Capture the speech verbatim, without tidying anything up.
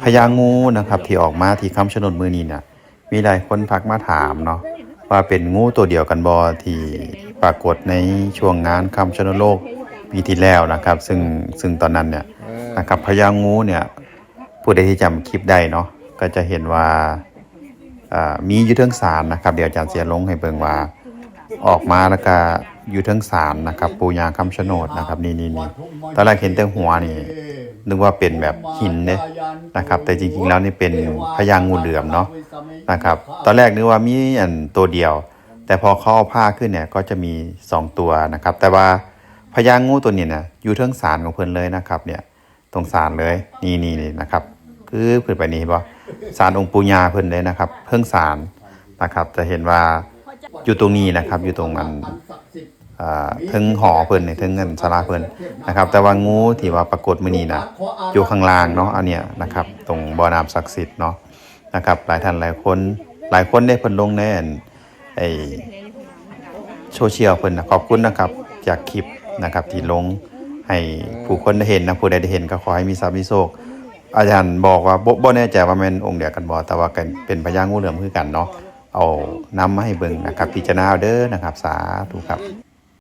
พญางูนะครับที่ออกมาที่คำชะโนดมื้อนี้เนี่ย มีหลายคนทักมาถามเนาะ ว่าเป็นงูตัวเดียวกันบ่ที่ปรากฏในช่วงงานคำชะโนดโลกปีที่แล้วนะครับ ซึ่งซึ่งตอนนั้นเนี่ยนะครับ พญางูเนี่ย ผู้ใดที่จำคลิปได้เนาะ ก็จะเห็นว่าอ่ามีอยู่เทิงศาลนะครับ เดี๋ยวอาจารย์เสียลงให้เบิ่งว่า ออกมาแล้วก็อยู่เทิงศาลนะครับ ปู่ย่าคำชะโนดนะครับ นี่นี่นี่ตอนแรกเห็นแต่หัวนี่ นึกว่าเป็นแบบหินเนี่ยนะครับ แต่จริงๆแล้วนี่เป็นพญางูเหลือมเนาะนะครับ ตอนแรกนึกว่ามีอันตัวเดียว แต่พอเขาเอาผ้าขึ้นเนี่ยก็จะมีสองตัวนะครับ แต่ว่าพญางูตัวนี้นะอยู่เทิงศาลของเพิ่นเลยนะครับ เนี่ย ตรงศาลเลย นี่นี่นี่นะครับ คือขึ้นไปนี่เห็นบ่ ศาลองค์ปู่ย่าเพิ่นเลยนะครับ เทิงศาลนะครับ จะเห็นว่าอยู่ตรงนี้นะครับ อยู่ตรงอันอ่าเทิงหอเพิ่นในเทิงเงินศาลาเพิ่นนะครับ แต่ว่างูที่ว่าปรากฏมื้อนี้นะอยู่ข้างล่างเนาะ อันเนี้ยนะครับ ตรงบ่อน้ำศักดิ์สิทธิ์เนาะนะครับ หลายท่านหลายคน หลายคนได้เพิ่นลงในอันไอ้โซเชียลเพิ่นนะ ขอบคุณนะครับ จากคลิปนะครับที่ลงให้ผู้คนได้เห็นนะ ผู้ใดได้เห็นก็ขอให้มีทรัพย์มีโชค อาจารย์บอกว่าบ่บ่แน่ใจว่าแม่นองค์เดียวกันบ่ แต่ว่าก็เป็นพญางูเหลือมคือกันเนาะ เอานำมาให้เบิ่งนะครับ พิจารณาเอาเด้อนะครับ สาธุครับ